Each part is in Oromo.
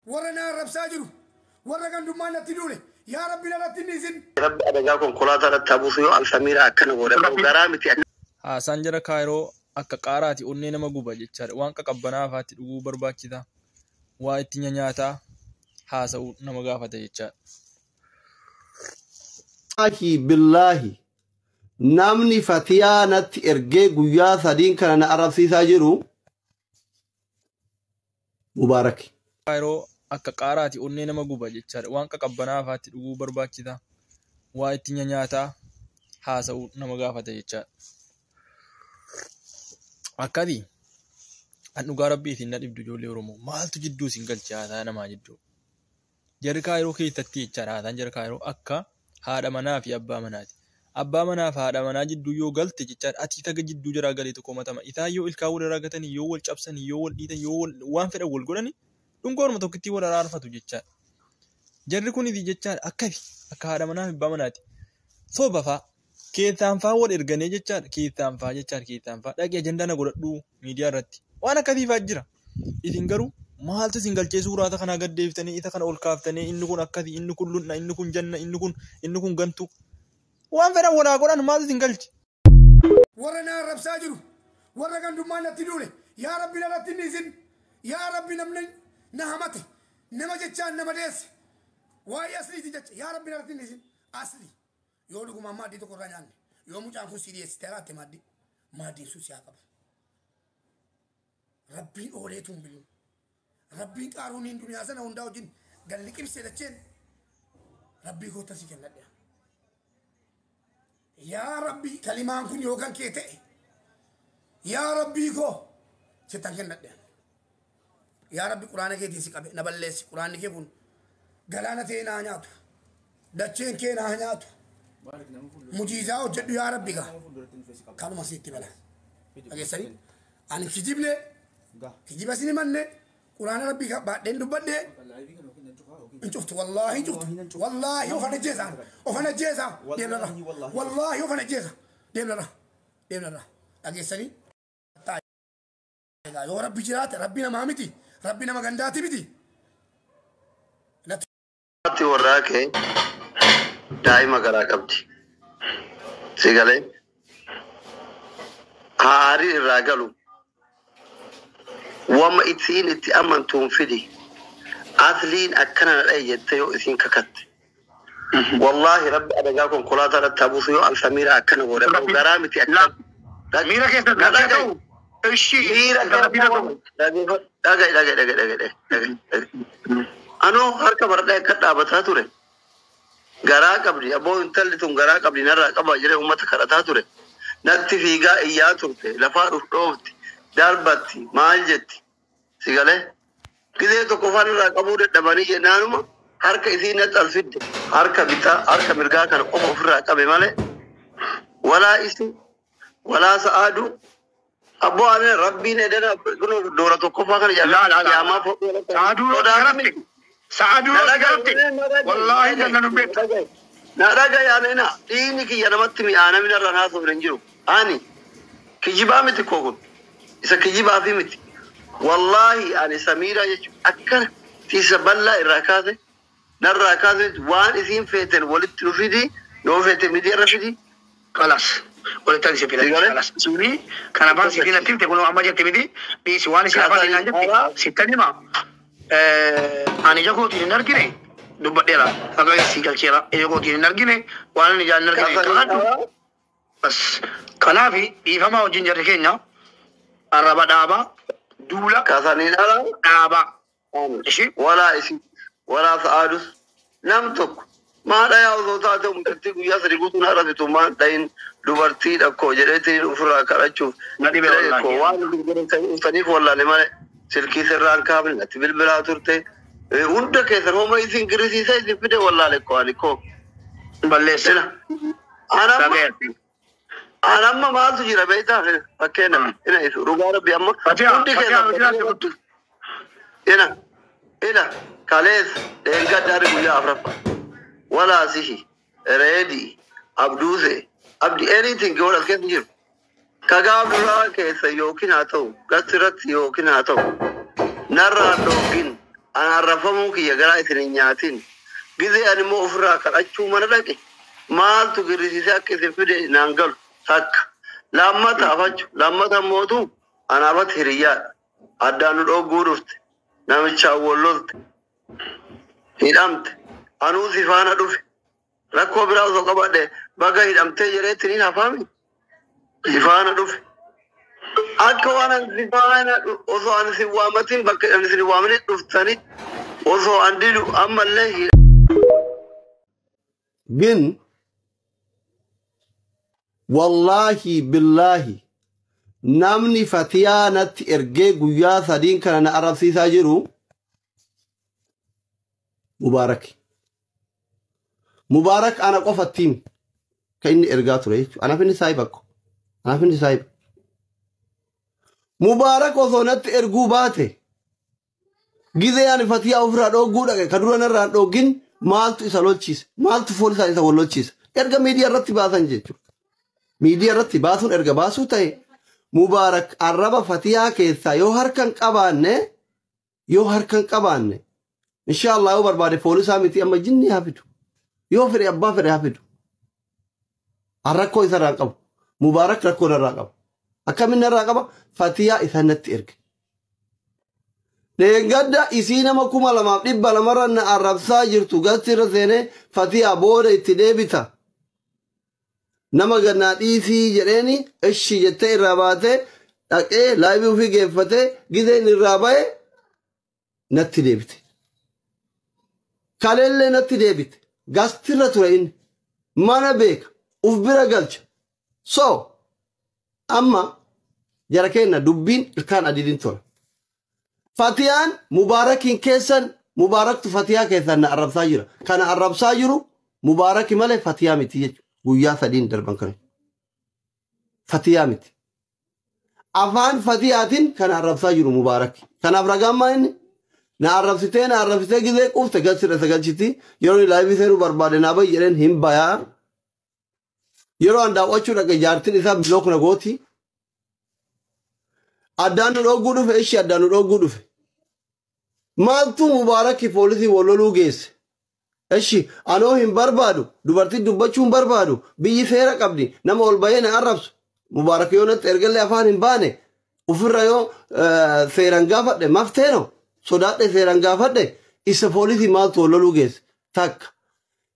Warra na arrabsaa jiru, warra gandummaan natti duule, yaa Rabbi narratti hin dhiisin. Rabbi adagaa konkolaataa irratti habuusu yoo alsamiira akkana godhe garaa miti. Haasaan jara Kaayiroo akka qaaraati onnee nama guba jechaadha. Waan qaqabbanaa afaatti dhuguu barbaachisa. Waa itti nyanyaataa haasa'uu nama gaafata jechaadha. Wallaahi billaahi namni fatiyaa natti ergee guyyaa sadiin kana na arrabsiisaa jiru Mubaarak. Kaayiroo akka qaaraati onnee nama guba jechaadha. Waan qaqabbanaa afaatti dhuguu barbaachisa. Waa itti nyanyaataa haasa'uu nama gaafata jechaadha. Akkati an dhugaa rabbii isin na dhibdu ijoollee Oromoo maaltu jidduu isin galche haasaa namaa jidduu. Jarri Kaayiroo keessatti jechaadha haasaan jara Kaayiroo akka haadha manaa fi abbaa manaati. Abbaa manaa fi haadha manaa jidduu yoo galte jechaadha ati taga jidduu jaraa galee tokko matama. Isaan yoo ilkaan wal irraa yoo wal cabsanii yoo wal dhiitan yoo wal waan fedhan wal godhani dhungooruma tokkittii wal araarfatu jechaadha. Jarri kunis jechaadha akkati akka haadha manaa fi abbaa manaati. Soba fa'a keessaan fa'aa wal erganii jechaadha keessaan fa'aa jechaadha keessaan fa'aa dhaqee ajandaa na godhadhuu miidiyaa irratti waan akkasii fa'aa jira. Isin garuu maaltu isin galchee suuraa kanaa gad deebiftanii isa kana ol kaaftanii inni kun akkasii inni kun lunna inni kun janna inni kun gantu waan fedhan walaa godhan maaltu isin galche. Warra na arrabsaa jiru, warra gandummaan natti duule, yaa Rabbi narratti hin dhiisin. Yaa Rabbi namni na hamate, nama jechaan nama deesse, waa'ee asliiti jecha yaa Rabbi narratti hin dhiisin. Asli yoo dhugumaan maaddii tokko irraa nyaanne, yoo mucaan kun si dhiyeessite alaatte maaddii, maaddiin sun si haa qabu. Rabbiin ooleetu hin bilu. Rabbiin qaaruuniin duniyaa sana hundaa wajjin galli qibsee dacheen Rabbii koota si kennadhe. Yaa Rabbi kalimaan kun yoo kan kee ta'e, yaa Rabbii koo sittan kennadhe. Yaa Rabbi quraana keetiin si qabe na balleessi quraanni kee kun galaana ta'ee naa nyaatu. Dacheen kee naa nyaatu. Mujiizaa hojjedhu yaa Rabbi gaa. Kanuma sitti bala. Dhageessanii? Ani kijibne kijiba isin himanne quraana Rabbii baadheen dubbadhe hin cuftu wallaahi hin cuftu wallaahi ofan ajjeesa ofan ajjeesa deemnarra wallaahi ofan ajjeesa deemnarra deemnarra dhageessanii? Yoo Rabbi jiraate Rabbi namaa miti Rabbi nama gandaati miti. Haati warraa kee daa'ima garaa qabdi. Si galee haarii irraa galu wama isiin itti amantuun fidi asliin akkana na dhaye jettee yoo isiin kakatte. Wallaahi Rabbi adagaa konkolaataa irratti habuusu yoo alsamiira akkana godhe garaa miti akka. Miira keessa ta'u. Ishii Miira dhaga'i dhaga'i dhaga'i dhaga'i dhaga'i. Anoo harka baradhee akka dhaabataa ture. Garaa qabdi abboo intalli tun garaa qabdi narraa qaba jedhee uummata kadhataa ture. Natti fiigaa iyyaa turte lafaa dhuf dhoofti darbatti maal jetti si galee. Gizee tokko afaan irraa qabuu dadhabanii jennaanuma harka isii natti al fidde harka bitaa harka mirgaa kana qofa ofirraa qabe malee walaa isi walaa sa'aadu abboo ani rabbiin edana doora tokkoffaa kana jaalladha. Sa'aaduu garafte. Sa'aaduu garafte. Wallaahi janna nu beekta. Na dhagaye anena dhiigni kiyya namatti mi'aa namni irra naasuuf hin jiru. Ani kijibaa miti koo kun isa kijibaa fi miti. Wallaahi ani Samiiraa jechuun akkana tiisa bal'aa irraa kaase narraa kaase waan isiin feeten walitti nu fidi yoo feete miidiyaa irra fidi. Kalas. Walitti ani si filadhe. Kalas. Suuni kan afaan sitiin natti himte kun amma jette miti. Dhiisi waan isin afaan hin jette sittan hima. Ani ija kootiin hin argine dubbadheera. Akka si galcheera. Ija kootiin hin argine waan ani ijaan hin argine kakadhu. Bas. Kanaaf dhiifamaa wajjin jarri keenya arraba dhaabaa duula Kaasaniin ala dhaabaa. Ishii walaa isin walaa sa'aadus nam tokko maa dhayaa osoo taate mucattii guyyaa sadi guutuu na arrabsitu maa dhayin dubartii dhakkoo jedheetiin ofirraa kadhachuuf Na dhibe wallaahi. waan saniif wallaale malee silkii sirraan kaafne natti bilbilaa turte hunda keessan homa isin girisiisa isin fide wallaale koo ani koo. Balleessa. Anamma maaltu jira beektaa fakkeenyaaf ina isu dhugaa rabbi amma hundi keessan ina ina kalees dheengaddaari guyyaa afuraffaa walaa sihi reedi abduuse abdi anything yoo as keessa jiru kagaa duraa keessa yookiin haa ta'u gasi irratti yookiin haa ta'u narraa dhoogin. Ana arrafamuu kiyya garaa isin hin nyaatin. Gizee ani immoo ofirraa kadhachuu mana dhaqe. Maaltu girrisiisee akka isin fide naan galu takka. Lammata afachu lammata mootu anaafatti hiriyyaadha. Addaan nu dhogguu dhufte. Namichaan wallolte. Hidhamte. Anuu si faana dhufe. Rakkoo biraa osoo qabadhe baga hidhamtee jedheetti ni hafami. Si faana dhufe. Akka waan ani si faana osoo ani si waamatin bakka ani si waamne dhuftanii osoo an didu ammallee ግን wallaahi billaahi namni Fatiyaa natti ergee guyyaa sadiin kana na arrabsiisaa jiru Mubaarak. Mubaarak ana qofattiin kan inni ergaa ture jechuudha. Anaaf inni saahiba akko. Anaaf inni saahiba. Mubaarak osoo natti erguu baate gizee ani Fatiyaa ofirraa dhogguu dhaqe ka dura narraa hin dhoggin maaltu isa lolchiise? Maaltu foolisaan isa wal lolchiise? Erga miidiyaa irratti baasan jechuudha. Miidiyaa irratti baasuun erga baasuu ta'e Mubaarak arraba Fatiyaa keessaa yoo harka hin qabaanne yoo harka hin qabaanne inshaallah yoo barbaade foolisaa miti amma jinni haa fidu. Yoo fedhe abbaa fedhe haa fidu. Rakkoo isarraa hin qabu. Mubaarak rakkoo narraa qaba. Akkamiin narraa qaba? Fatiyaa isa natti erge. Dheengadda isii nama 2200 na arrabsaa jirtu gasti irra seenee Fatiyaa booda itti deebita. Nama gannaa dhiisii jedheeni ishii jettee irraa baatee dhaqee laayivii ofii geeffatee gizeen irraa ba'e natti deebite. Kaleellee natti deebite. Gastirra ture inni. Mana beeka. Uf bira galcha. So amma jara kenna dubbiin ilkaan adiidiin tola. Fatiyaan Mubaarakiin keessan Mubaaraktu Fatiyaa keessan na arrabsaa jira. Kana arrabsaa jiru Mubaaraki malee Fatiyaa miti jechuudha. Guyyaa sadiin darban kana. Fatiyaa miti. Afaan Fatiyaatiin kana arrabsaa jiru Mubaaraki. Kanaaf ragaan maa inni? Na arrabsitee gizee quufte galchidha sagalchiti. Yeroo inni laayivii seenuu barbaade naa bayi jedheen hin bayaa. Yeroo an daawwachuu dhaqe jaartiin isaa bilook na gooti. Addaan nu dhogguu dhufe ishii addaan nu dhogguu dhufe. Maaltu Mubaarakii poolisii wal loluu geesse? Ishi anoo hin barbaadu dubartiin dubbachuu hin barbaadu biyyi seera qabdi nama ol bahee na arrabsu. Mubaarak yoo natti ergallee afaan hin baane ofirra yoo seeraan gaafadhe mafteeno sodaadhe seeraan gaafadhe isa poolisii maaltu wal loluu geesse takka.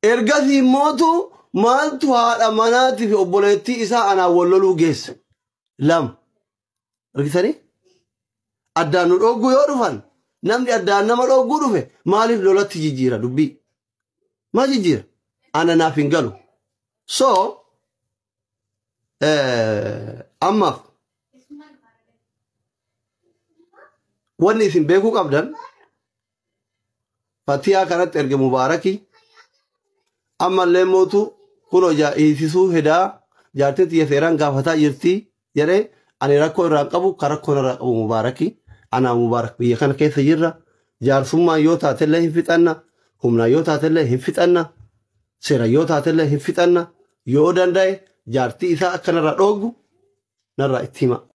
Ergasii mootu maaltu haadha manaatii fi obboleettii isaa anaan wal loluu geesse lama. Argitanii? Addaan nu dhogguu yoo dhufan namni addaan nama dhogguu dhufe maaliif lolatti jijjiira dubbii? Maal jijjiira? Ana naaf hin galu. So ammaaf wanni isin beekuu qabdan Fatiyaa kanatti erge Mubaarakii ammallee mootu kunoo hiisisuu hedaa jaartiin xiyya seeraan gaafataa jirti jedhee ani rakkoo irraa qabu ka rakkoo irraa qabu Mubaarakii. Anaa Mubaarak biyya kana keessa jirra. Jaarsummaan yoo taatellee hin fixanna. Humnaan yoo taatellee hin fixanna. Seera yoo taatellee hin fixanna. Yoo danda'e jaartii isaa akka narraa dhooggu narraa itti hima.